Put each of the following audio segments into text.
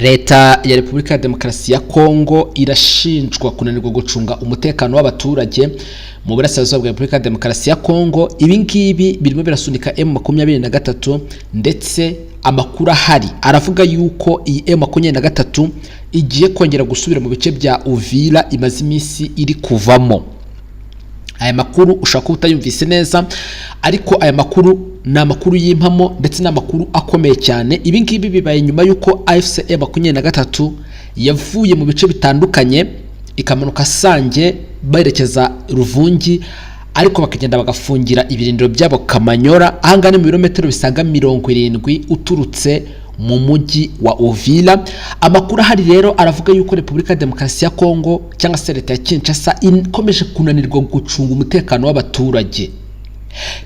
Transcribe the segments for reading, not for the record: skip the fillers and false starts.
Leta ya Repubulika ya Demokarasi ya Kongo irashinjwa kunanirwa gucunga umutekano w'abaturage mu burasirazuba bwa Repubulika ya Demokarasi ya Kongo. Ibi ngibi birimo birasunika M23, ndetse amakuru ahari aravuga yuko iyi M23 igiye kongera gusubira mu bice bya Uvira imaze iminsi iri kuvamo. Aya makuru ushobora kuba utayumvise neza, ariko aya makuru ni amakuru y'impamo ndetse n'amakuru akomeye cyane. Ibi ngibi bibaye nyuma y'uko AFC M23 yavuye mu bice bitandukanye, ikamanuka Sange berekeza Ruvungi, ariko bakagenda bagafungira ibirindiro byabo Kamanyora. Ahangaha ni mu birometero bisaga 70 uturutse mu mujyi wa Uvira. Amakuru ahari rero aravuga yuko Repubulika ya Demokarasi ya Kongo cyangwa se leta ya Kinshasa ikomeje kunanirwa gucunga umutekano w'abaturage,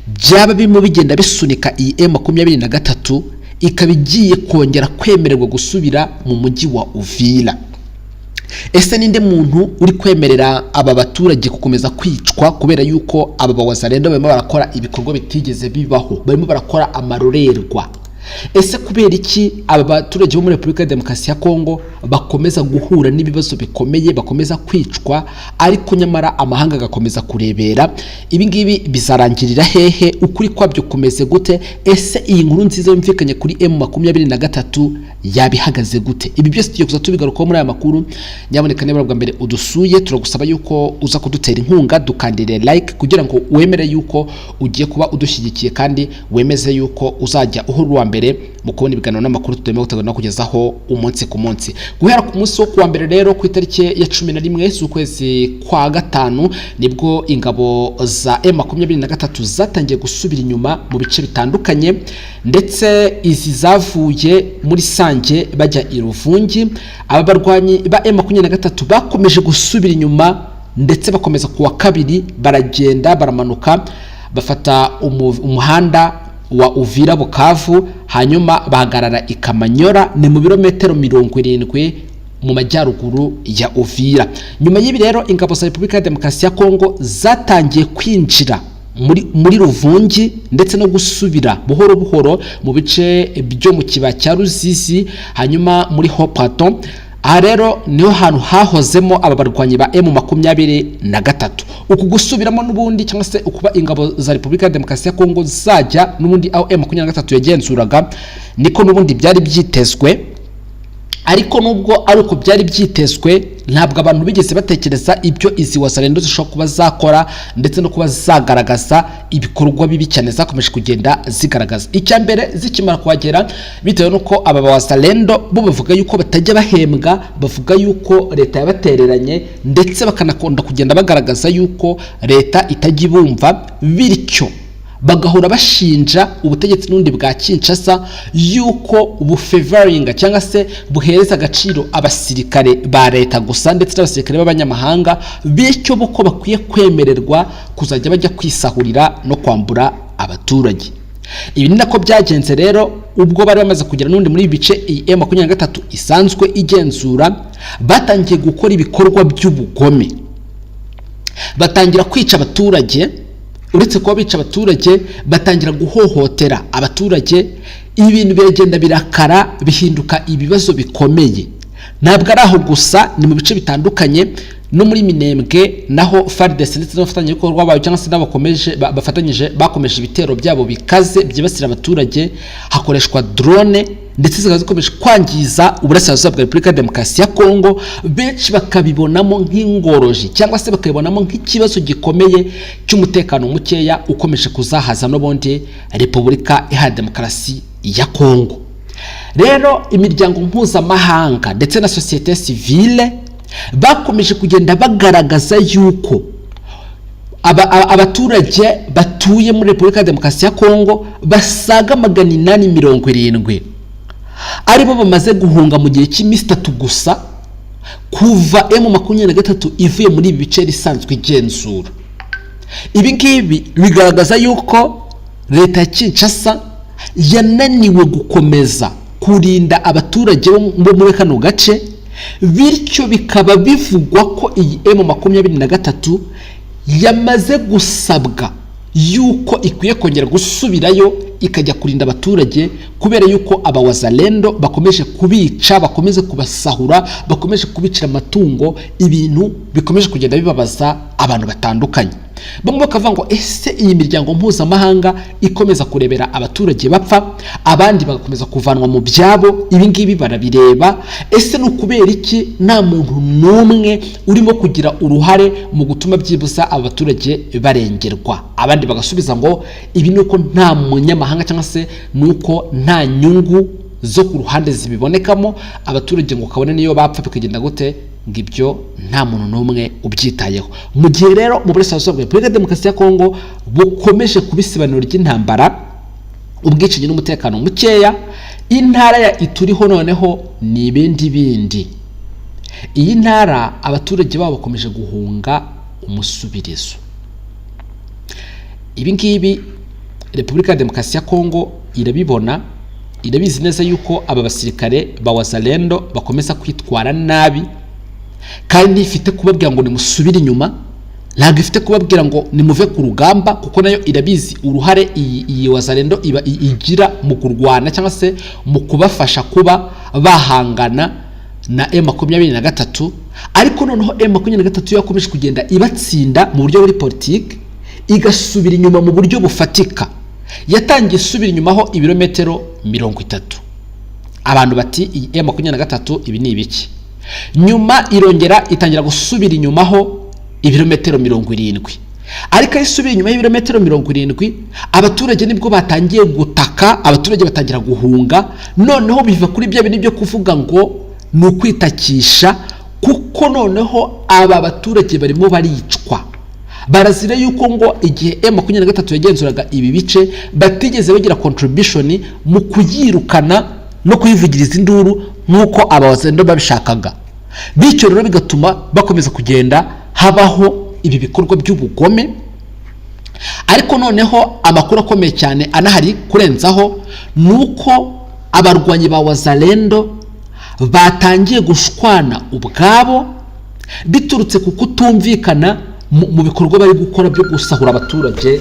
byaba birimo bigenda bisunika iyi M23 ikaba igiye kongera kwemererwa gusubira mu mujyi wa Uvira. Ese ninde muntu uri kwemerera aba baturage gukomeza kwicwa, kubera yuko aba bawazalendo barimo barakora ibikorwa bitigeze bibaho, barimo barakora amarorerwa? Ese kubera iki aba baturage bo muri Repubulika ya Demokarasi ya Kongo bakomeza guhura n'ibibazo bikomeye, bakomeza kwicwa, ariko nyamara amahanga agakomeza kurebera? Ibi ngibi bizarangirira hehe? Ukuri kwabyo kumeze gute? Ese iyi nkuru nziza yumvikanye kuri M23 yabihagaze gute? Ibi byose tugiye kuza tubigarukaho muri aya makuru. Nyaboneka, niba bwa mbere udusuye, turagusaba yuko uza kudutera inkunga, dukandire like kugira ngo wemere yuko ugiye kuba udushyigikiye, kandi wemeze yuko uzajya uhora uwa mbere mu kubona ibiganiro n'amakuru tutarimo gutegura no kugezaho umunsi ku munsi. Guhera ku munsi wo kuwa mbere rero, ku itariki ya 11 z'ukwezi kwa gatanu, nibwo ingabo za M23 zatangiye gusubira inyuma mu bice bitandukanye, ndetse izi zavuye muri Sange bajya i Ruvungi. Aba barwanyi ba M23 bakomeje gusubira inyuma, ndetse bakomeza kuwa kabiri, baragenda baramanuka, bafata umuhanda wa Uvira Bukavu, hanyuma bahagarara i Kamanyora, ni mu birometero 70 mu majyaruguru ya Uvira. Nyuma y'ibi rero, ingabo za Repubulika ya Demokarasi ya Kongo zatangiye kwinjira muri Ruvungi ndetse no gusubira buhoro buhoro mu bice byo mu kibaya cya Ruzizi, hanyuma muri Haut-Plateau. Aha rero niho hantu hahozemo aba barwanyi ba M23. Uku gusubiramo n'ubundi, cyangwa se ukuba ingabo za Repubulika ya Demokarasi ya Kongo zajya n'ubundi aho M23 yagenzuraga, niko n'ubundi byari byitezwe. Ariko nubwo ari uko byari byitezwe, ntabwo abantu bigeze batekereza ibyo izi wazalendo zishobora kuba zakora, ndetse no kuba zagaragaza ibikorwa bibi cyane zakomeje kugenda zigaragaza. Icya mbere, zikimara kuhagera, bitewe n'uko aba wazalendo bo bavuga yuko batajya bahembwa, bavuga yuko leta yabatereranye, ndetse bakanakunda kugenda bagaragaza yuko leta itajya ibumva, bityo bagahora bashinja ubutegetsi n'ubundi bwa Kinshasa yuko bufavoringa cyangwa se buhereza agaciro abasirikare ba leta gusa ndetse n'abasirikare b'abanyamahanga, bityo bo ko bakwiye kwemererwa kuzajya bajya kwisahurira no kwambura abaturage. Ibi ni nako byagenze rero. Ubwo bari bamaze kugera n'ubundi muri ibi bice iyi M23 isanzwe igenzura, batangiye gukora ibikorwa by'ubugome, batangira kwica abaturage. Uretse kuba bica abaturage, batangira guhohotera abaturage. Ibi bintu biragenda birakara, bihinduka ibibazo bikomeye. Ntabwo ari aho gusa, ni mu bice bitandukanye, no muri Minembwe naho FARDC ndetse n'abafatanyabikorwa bayo cyangwa se n'abakomeje bafatanyije bakomeje ibitero byabo bikaze byibasira abaturage, hakoreshwa drone, ndetse zikaba zikomeje kwangiza uburasirazuba bwa Repubulika ya Demokarasi ya Kongo. Benshi bakabibonamo nk'ingoroji cyangwa se bakabibonamo nk'ikibazo gikomeye cy'umutekano mukeya ukomeje kuzahaza n'ubundi Repubulika Iharanira Demokarasi ya Kongo. Rero imiryango mpuzamahanga ndetse na sosiyete sivile bakomeje kugenda bagaragaza yuko abaturage batuye muri Repubulika ya Demokarasi ya Kongo basaga 870 aribo bamaze guhunga mu gihe cy'iminsi 3 gusa kuva M23 ivuye muri ibi bice isanzwe igenzura. Ibi ngibi bigaragaza yuko leta ya Kinshasa yananiwe gukomeza kurinda abaturage bo muri kano gace, bityo bikaba bivugwa ko iyi M23 yamaze gusabwa yuko ikwiye kongera gusubirayo. ikajya kurinda abaturage, kubera yuko abawazalendo bakomeje kubica, bakomeje kubasahura, bakomeje kubicira amatungo, ibintu bikomeje kugenda bibabaza abantu batandukanye. Bamwe bakavuga ngo: "Ese iyi miryango mpuzamahanga ikomeza kurebera abaturage bapfa, abandi bagakomeza kuvanwa mu byabo, ibi ngibi barabireba? Ese ni ukubera iki nta muntu n'umwe urimo kugira uruhare mu gutuma byibuza aba baturage barengerwa?" Abandi bagasubiza ngo ibi ni uko nta munyamahanga, cyangwa se ni uko nta nyungu zo ku ruhande zibibonekamo. Abaturage ngo kabone niyo bapfa bikagenda gute, ngo ibyo nta muntu n'umwe ubyitayeho. Mu gihe rero mu burasirazuba bwa Repubulika ya Demokarasi ya Kongo bukomeje kuba isibaniro ry'intambara, ubwicanyi n'umutekano mukeya, intara ya Ituriho noneho ni ibindi bindi. Iyi ntara abaturage babo bakomeje guhunga umusubirizo. Ibi ngibi Repubulika ya Demokarasi ya Kongo irabibona, irabizi neza yuko aba basirikare ba Wazalendo bakomeza kwitwara nabi, kandi ntifite kubabwira ngo nimusubire inyuma, ntabwo ifite kubabwira ngo nimuve ku rugamba, kuko nayo irabizi uruhare iyi Wazalendo iba igira mu kurwana cyangwa se mu kubafasha kuba bahangana na M23. Ariko noneho M23 yakomeje kugenda ibatsinda mu buryo buri politiki, igasubira inyuma mu buryo bufatika. Yatangiye isubira inyuma ho ibirometero 30, abantu bati: "Iyi M23 ibi ni ibiki?" Nyuma irongera itangira gusubira inyuma ho ibirometero 70. Ariko aho isubiye inyuma y'ibirometero 70, abaturage nibwo batangiye gutaka, abaturage batangira guhunga. Noneho biva kuri bya bintu byo kuvuga ngo ni ukwitakisha, kuko noneho aba baturage barimo baricwa, barazira yuko ngo igihe M23 yagenzuraga ibi bice batigeze bagira contribution mu kuyirukana no kuyivugiriza induru nk'uko abawazalendo babishakaga. Bityo rero bigatuma bakomeza kugenda habaho ibi bikorwa by'ubugome. Ariko noneho amakuru akomeye cyane anahari kurenzaho ni uko abarwanyi ba Wazalendo batangiye gushwana ubwabo biturutse ku kutumvikana mu bikorwa bari gukora byo gusahura abaturage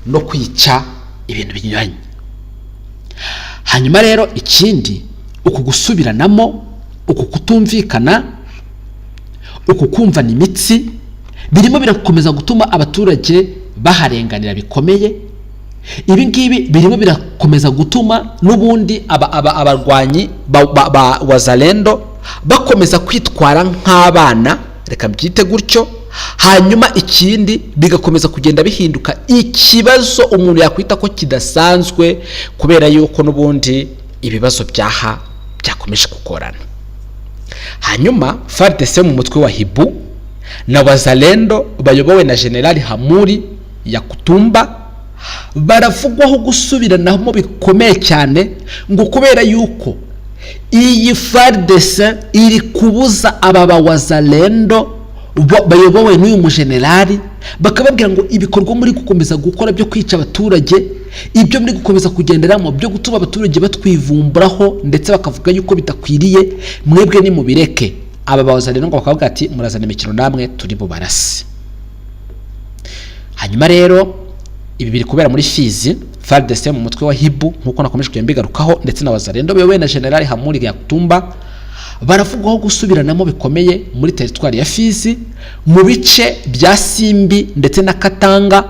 no kwica ibintu binyuranye. Hanyuma rero ikindi, uku gusubiranamo, uku kutumvikana, uku kumvana imitsi birimo birakomeza gutuma abaturage baharenganira bikomeye. Ibi ngibi birimo birakomeza gutuma n'ubundi abarwanyi ba Wazalendo bakomeza kwitwara nk'abana, reka mbyite gutyo. Hanyuma ikindi, bigakomeza kugenda bihinduka ikibazo umuntu yakwita ko kidasanzwe, kubera yuko n'ubundi ibibazo byaha byakomeje kugorana. Hanyuma FARDC mu mutwe wa Hibu na Wazalendo bayobowe na Generali Hamuri Yakutumba baravugwaho gusubiranamo bikomeye cyane, ngo kubera yuko iyi FARDC iri kubuza aba bawazalendo bayobowe n'uyu mujenerali, bakababwira ngo ibikorwa muri gukomeza gukora byo kwica abaturage, ibyo muri gukomeza kugenderamo byo gutuma abaturage batwivumburaho ndetse bakavuga yuko bidakwiriye, mwebwe nimubireke. Aba bawazalendo ngo bakavuga ati: "Murazana imikino namwe, turi bubarase." Hanyuma rero ibi biri kubera muri Fizi. FARDC mu mutwe wa Hibu, nk'uko nakomeje kugenda mbigarukaho, ndetse na Wazalendo bayobowe na General Hamuri Yakutumba baravugwaho gusubiranamo bikomeye muri teritwari ya Fizi, mu bice bya Simbi ndetse na Katanga,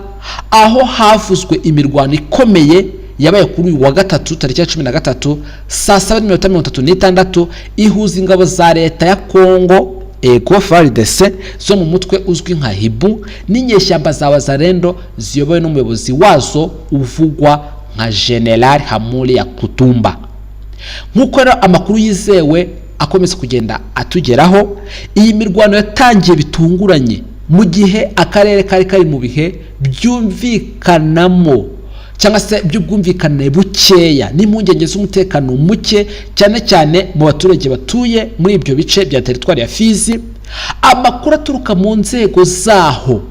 aho havuzwe imirwano ikomeye yabaye kuri uyu wa gatatu tariki ya 13 saa 7:36, ihuza ingabo za leta ya Kongo, ego FARDC, zo mu mutwe uzwi nka Hibu n'inyeshyamba za Wazalendo ziyobowe n'umuyobozi wazo uvugwa nka General Hamuri Yakutumba. Nk'uko rero amakuru yizewe akomeza kugenda atugeraho, iyi mirwano yatangiye bitunguranye mu gihe akarere kari kari mu bihe byumvikanamo cyangwa se by'ubwumvikane bukeya n'impungenge z'umutekano muke, cyane cyane mu baturage batuye muri ibyo bice bya teritwari ya Fizi. Amakuru aturuka mu nzego zaho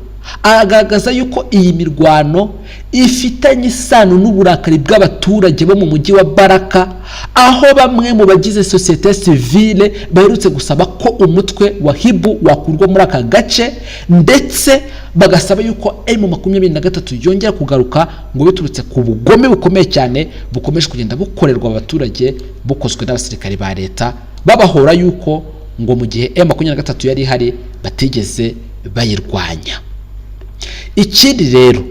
Agaragaza yuko iyi mirwano ifitanye isano n'uburakari bw'abaturage bo mu mujyi wa Baraka, aho bamwe mu bagize sosiyete sivile baherutse gusaba ko umutwe wa Hibu wakurwa muri aka gace, ndetse bagasaba yuko M23 yongera kugaruka, ngo biturutse ku bugome bukomeye cyane bukomeje kugenda bukorerwa abaturage bukozwe n'abasirikare ba leta, babahora yuko ngo mu gihe M23 yari ihari batigeze bayirwanya. Ikindi rero,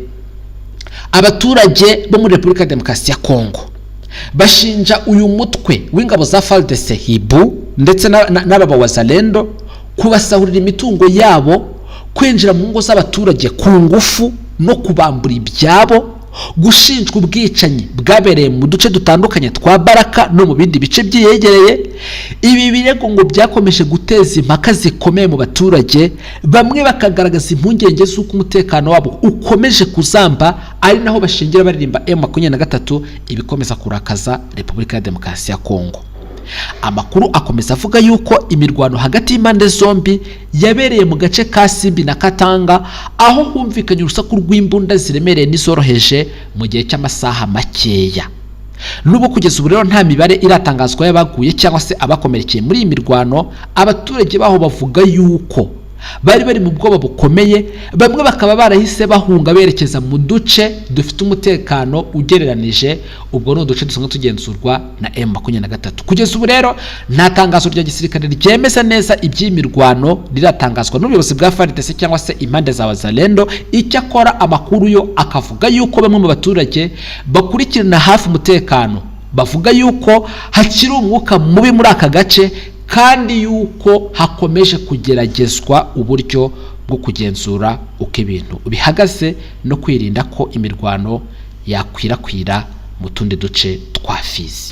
abaturage bo muri Repubulika ya Demokarasi ya Kongo bashinja uyu mutwe w'ingabo za FARDC Hibu ndetse n'aba Wazalendo kubasahurira imitungo yabo, kwinjira mu ngo z'abaturage ku ngufu no kubambura ibyabo, gushinjwa ubwicanyi bwabereye mu duce dutandukanye twa Baraka no mu bindi bice byiyegereye. Ibi birego ngo byakomeje guteza impaka zikomeye mu baturage, bamwe bakagaragaza impungenge z'uko umutekano wabo ukomeje kuzamba, ari naho bashingira baririmba M23, ibikomeza kurakaza Repubulika ya Demokarasi ya Kongo. Amakuru akomeza avuga yuko imirwano hagati y'impande zombi yabereye mu gace ka Simbi na Katanga, aho humvikanye urusaku rw'imbunda ziremereye n'izoroheje mu gihe cy'amasaha makeya. Nubwo kugeza ubu rero nta mibare iratangazwa y'abaguye cyangwa se abakomerekeye muri iyi mirwano, abaturage baho bavuga yuko bari bari mu bwoba bukomeye, bamwe bakaba barahise bahunga berekeza mu duce dufite umutekano ugereranije. Ubwo ni uduce dusanzwe tugenzurwa na M23. Kugeza ubu rero nta tangazo rya gisirikare ryemeza neza iby'iyi mirwano riratangazwa n'ubuyobozi bwa FARDC cyangwa se impande za Wazalendo. Icyakora amakuru yo akavuga yuko bamwe mu baturage bakurikirana hafi umutekano bavuga yuko hakiri umwuka mubi muri aka gace, kandi yuko hakomeje kugeragezwa uburyo bwo kugenzura uko ibintu bihagaze no kwirinda ko imirwano yakwirakwira mu tundi duce twa Fizi.